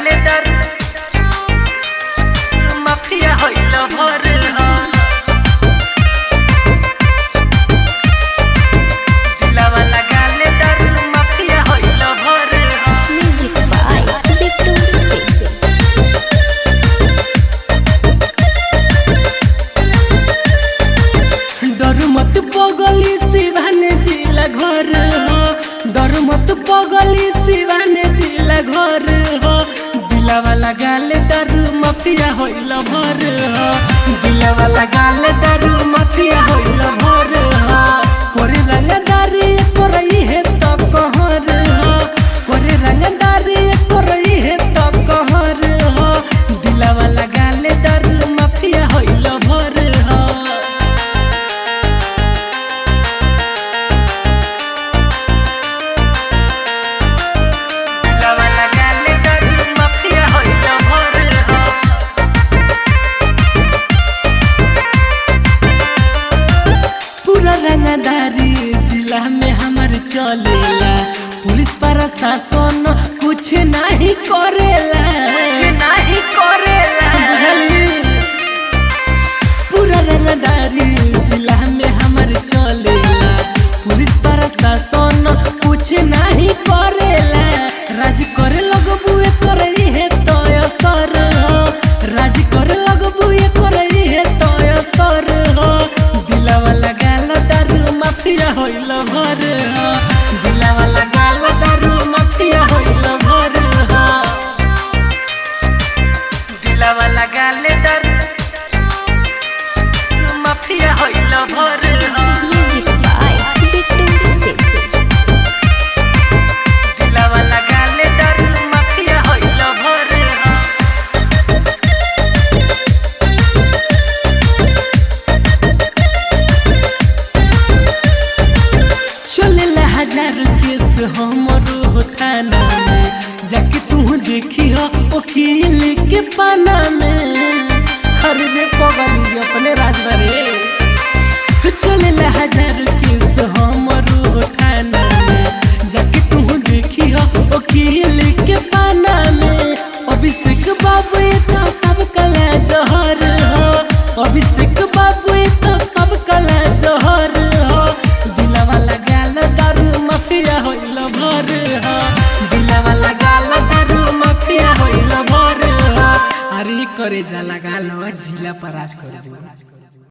ले दारू माफिया होइल भर हो। दिलावा लगा ले दारू माफिया होइल भर हो। Music by Bittu Singh. डर मत पगली शिवान जिला घर हो। डर मत पगली शिवान जिला घर हो। दिलावा लगा ले दारू माफिया होइल भर हो। दिलावा लगा ले दारू माफिया होइल भर हो। कोरे रंगदारी करई है तो कहर हो। कोरे रंगदारी करई है तो कहर हो। दिलावा लगा ले दारू माफिया होइल भर हो। दिलावा लगा ले दारू माफिया होइल भर हो। पूरा रंगदारी जिला में हमार चलेला। पुलिस प्रशासन कुछ नहीं करेला, कुछ नहीं करेला। पूरा रंगदारी जिला में हमार चलेला। पुलिस प्रशासन कुछ नहीं करेला। राज करे लगबू करई है तो असर हो। राज करे लगबू करई है तो असर हो। दिलावा लगा लो दारू माफिया होइल भर हो। दिलावा लगा लो दारू माफिया होइल भर हो। दिलावा लगा ले दारू माफिया होइल भर हो। Music by Bittu Singh. दिलावा लगा ले दारू माफिया होइल भर हो। चलेला हजार केस हमरो थाना में, जाके तू देखी हो वकील के पाना में। हर रे पगली अपने राजभरे। चलेला हजार केस हमरो थाना में, जाके तू देखी हो वकील के पाना में। अभिषेक बाबू ये तो सब कला जहर हो। अभिषेक बाबू ये तो सब कला जहर हो। दिलावा लगा लो दारू माफिया होइल भर हो। दिलावा लगा लो दारू माफिया होइल भर हो। अरे करे जा लगा लो जिला पर राज कर दू।